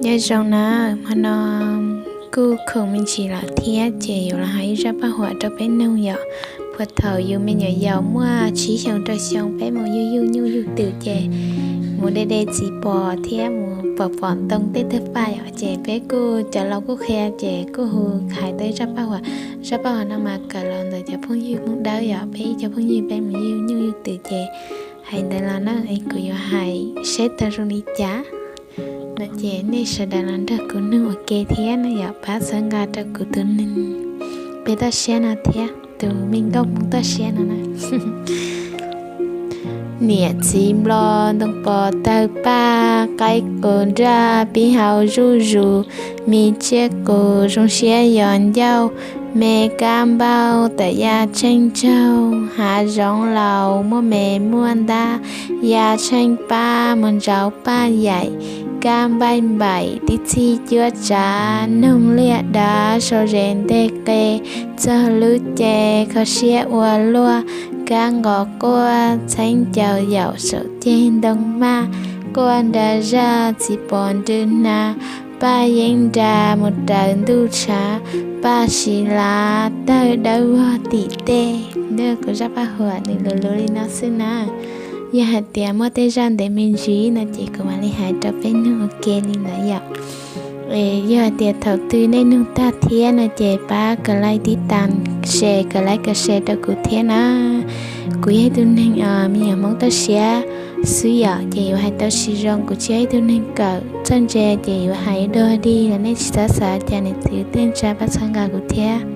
Nyob zoo na, hmo no kuj khoom me ntsis lawm thiab ces yuav los hais ib zaj paj huam rau peb mloog yom. Puag thaum yus me nyuam yaus muaj tsib xyoo rau xyoo peb mus yug yug nyuj yug twm ces mus de de txiv pos thiab mus pom pom ntoo tej tawg paj yom, ces peb kuj cov laus kuj qhia ces kuj hu hais tau ib zaj paj huam. Zaj paj huam no mas kawm los ntawm cov phooj ywg Hmoob Dawb yom, peb ib co phooj ywg peb mus yug nyuj yug twm ces hais ntawd los na, kuv yuav hais seb tau zoo li cas no ces nej sawv daws los nrog kuv mloog ua ke thiab no yom, pab txhawb nqa rau kuv tus neeg peb toj siab no thiab, tus me nkauj Hmoob toj siab no na. Niam txiv nplo ntoo pos tawg paj, qaib qus nraj pib hau zuj zus, me tsiaj qus zoo siab yos ncauj, me kab npauj tawm ya tsheej tsaug, hav zoov laus muaj me muaj ntab, ya tsheej pab mus ntsauv paj yaim, kab npaij npaim tib txhij cuab tsav, noog liaj dav sau zes nteg qe, txog lub ce kho siab ua luaj, kab nqos quaj txheeb caus yaum saum ceg ntoo maj, quaj nra zaj txiv pos nrw hnav, paj yeeb nra mus raws ntuj tshav, paj siv lav tawg dawb vog tim tej. Kuv zaj paj huam nws luv luv li no xwb na. Yog hais tias muaj tej zaj ntev me ntsis no ces kuv mam li hais rau peb mloog ua ke li ntawd yom. Yog hais tias thaum twg nej mloog tag thiab no ces pab kawm like tib tas, share, kawm like kawm share rau kuv thiab na. Kuv yog ib tug neeg me nyuam Hmoob toj siab xwb yom, ces yuav hais tau tsis zoo, kuv tsis yog ib tug neeg kawm txawj ntse ces yuav hais dog dig los nej tsis txhob xav cas, niam txiv tej ntsa pab txhawb nqa kuv thiab.